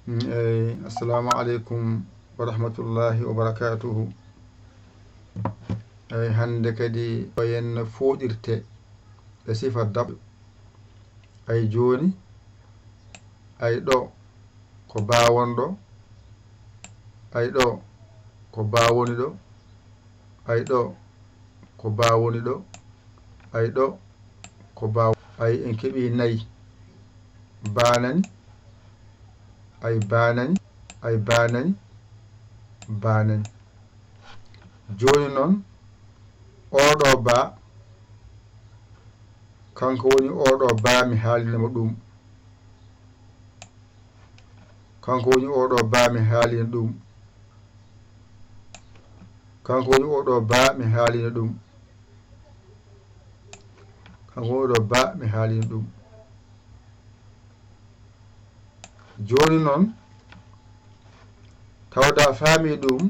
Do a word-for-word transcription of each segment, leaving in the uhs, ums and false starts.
Eyi, assalamu aleykum wa rahmatullahi wa barakatuhu. Eyi, hannde kadi ko yenno fooɗirte e sifa daɓ. Ay jooni, ay ɗo ko baa won ɗo, ay ɗo ko baa woni ɗo, ay ɗo ko baa woni ɗo, ay ɗo ko baa, ay en keɓii nayi. Baa nani, ay baa nani, ay baa nani, baa nani. Jooni noon, oo ɗoo baa, kanko woni oo ɗoo baa mi haalina mo ɗum. Kanko woni oo ɗoo baa mi haalina ɗum. Kanko woni oo ɗoo baa mi haalina ɗum. Kanko woni oo ɗoo baa mi haalina ɗum. Jooni noon, tawde a faamii ɗum,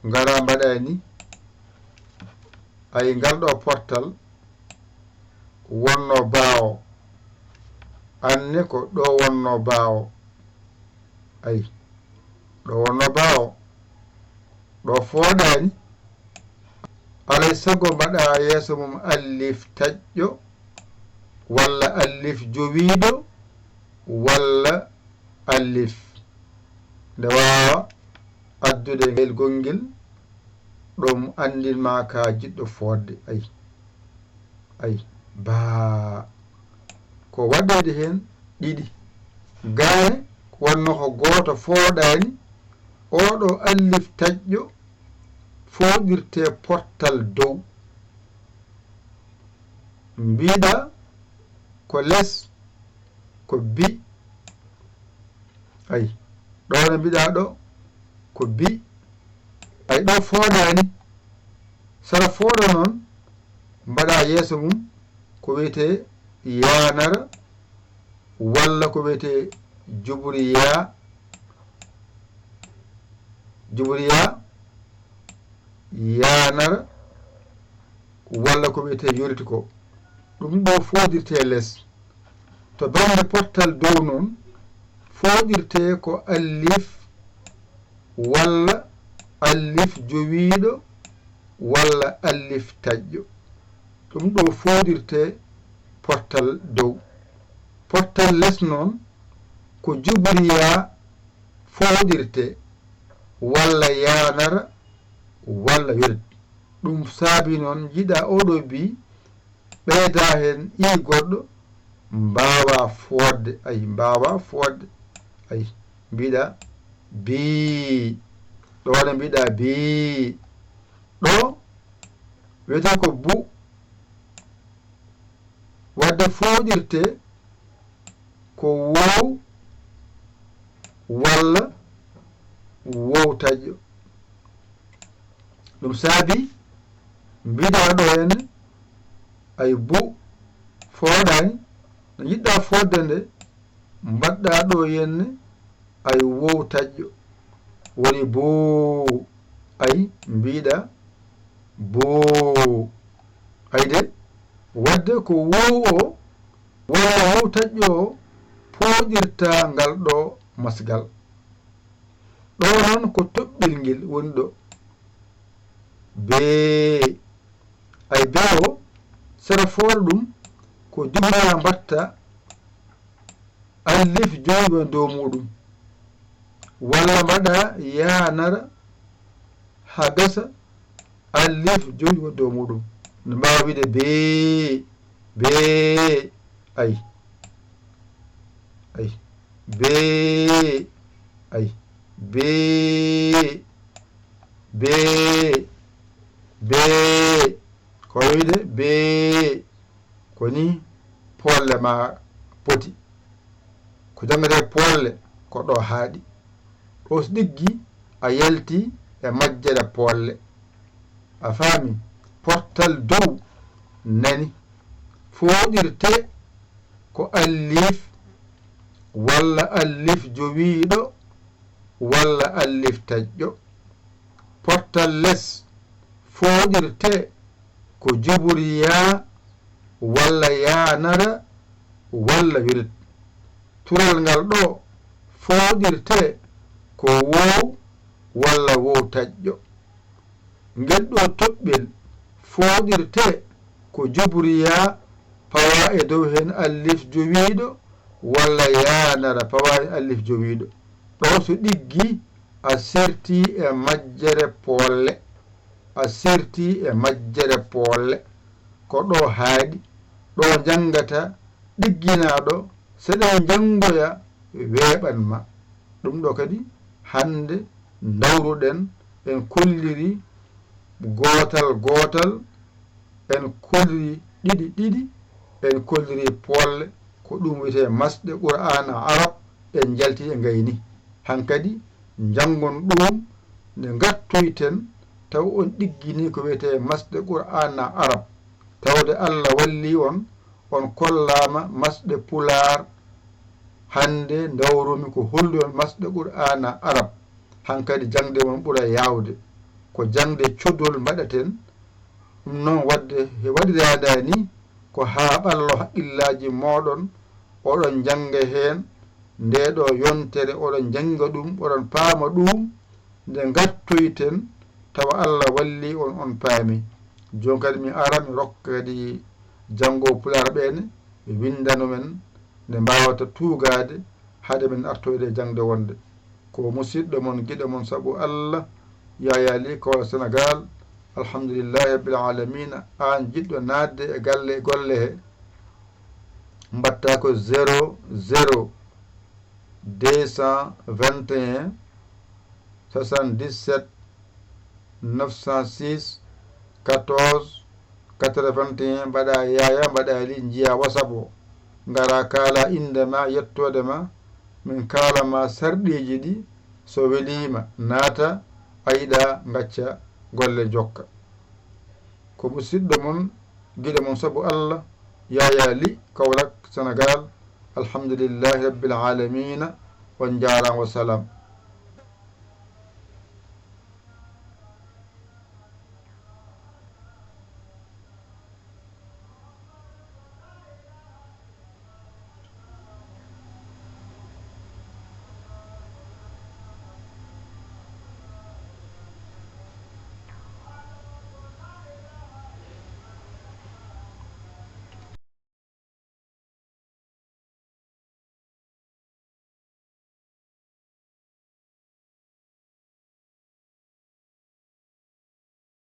ngaraa mbaɗaa ni, ay ngal ɗoo portal wonnoo baa o, anne ko ɗo wonnoo baa o. Ay, ɗo wonnoo baa o, ɗo fooɗaani. Alay sago mbaɗaa yeeso mum allif taƴƴo, walla allif jowiiɗo, walla allif nde waawa addude ngel gonngel, ɗum anndin ma ka jiɗɗo fooɗde. Ay, ay, baa. Ko waɗeede heen ɗiɗi. Gaane wonno ko gooto fooɗaani, oo ɗoo allif taƴƴo fooɗirtee portal dow. Mbiɗa ko les ko bi. Ay, ɗo no mbiɗa ɗo ko bi. Ay, ɗo fooɗaani. Sara fooɗa noon, mbaɗa yeeso mum ko wiyetee yaanara, walla ko wiyetee juburiya, juburiya, yaanara, walla ko wiyetee yoriti ko. Ɗum ɗo fooɗirtee les. To bannge portal dow noon, fooɗirtee ko allif, walla allif jowiiɗo, walla allif taƴƴo. Ɗum ɗo fooɗirtee portal dow. Portal les noon, ko juburiya fooɗirtee, walla yaanara, walla yorit. Ɗum saabi noon njiɗa oo ɗoo bi, ɓeyda heen i goɗɗo, mbaawa fooɗde, ay, mbaawa fooɗde, ay, mbiɗa bii, ɗo ne mbiɗa bii, ɗo wiyetee ko bu, wadde fooɗirtee ko wow walla wow taƴƴo. Ɗum saabi mbiɗa ɗo henne, ay bu fooɗaani, no njiɗɗa fooɗde nde, mbaɗɗa ɗo henne, ay wow taƴƴo, woni boo, ay mbiɗa boo. Ay de, wadde ko wow o, walla wow taƴƴo o, pooɗirta ngal ɗo masgal. Ɗo noon ko toɓɓel ngel woni ɗo. Bee. Ay bee o, sera fooɗa ɗum, ko juburiya mbaɗta, allif jowi woni dow muɗum. Walla mbaɗa yaanara haa gasa, allif jowi woni dow muɗum. No mbaawa wiide bee, bee, ay. Ay, bee, ay, bee, bee, bee. Ko wiide bee, ko ni poolle ma poti. Ko janngetee poolle, ko ɗo haaɗi. Ɗo so ɗiggi, a yalti e majjere poolle. A faami? Portal dow nani. Fooɗirtee ko allif, walla allif jowiiɗo, walla allif taƴƴo. Portal les fooɗirtee ko juburiya, walla yaanara, walla wirit. Tural ngal ɗo Fooɗirtee ko woow walla woow taƴƴo. Ngel ɗoo toɓɓel fooɗirtee ko jubriyaa pawaa e dow heen allif jowiiɗo walla yaanara pawaa heen allif jowiiɗo. Ɗoo so ɗiggii a sertii e majjere poolle, a sertii e majjere poolle. Ko ɗoo haaɗi, ɗoo njanngataa ɗigginaa ɗoo, seɗa njanngoya weeɓan ma. Ɗum ɗoo kadi hannde ndawruɗen en kolliri gootal gootal, en kolliri ɗiɗi ɗiɗi, en kolliri poolle, ko ɗum wiyetee masɗe Qur'aana Arab, en njalti e ngayni. Hankadi njanngon ɗum nde ngartoyten taw on ɗigginii ko wiyetee masɗe Qur'aana Arab. Tawde Allah wallii on, on kollaama masɗe Pulaar. Hannde ndawrumi ko hollude on masɗe Qur'aana Arab. Hankadi jaŋde mon ɓura yaawde. Ko jaŋde codol mbaɗaten. Ɗum noon waɗde he waɗiraada ni ko haa ɓallo haqqillaaji mooɗon, oɗon njannga heen ndee ɗoo yontere, oɗon njannga ɗum, oɗon paama ɗum, nde ngartoyten tawa Allah wallii on, on paami. Jooni kadi mi ara mi rokka kadi janngooɓe Pulaar ɓee ne ɓe winndano men nde mbaawata tuugaade hade men artoyde e jaŋde wonde. Ko musiɗɗo mon, giɗo mon sabu Allah, Yaya Ly, Kaolack, Sénégal. Alhamdulillahi Rabbil Alamina. Aan jiɗɗo naatde e galle, golle he, mbaɗta ko zéro zéro deux cent vingt et un soixante-dix-sept neuf cent six quatorze quatre-vingt-un, mbaɗa Yaya, mbaɗa Ly, njiya WhatsApp o. Ngara kaala innde ma, yettoode ma, min kaala ma sarɗiiji ɗi, so weliima naata, a yiɗa ngacca golle jokka. Ko musiɗɗo mon, giɗo mon sabu Allah, Yaya Ly, Kaolack, Sénégal. Alhamdulillahi Rabbil Alamina. On njaaraama, wa salaam.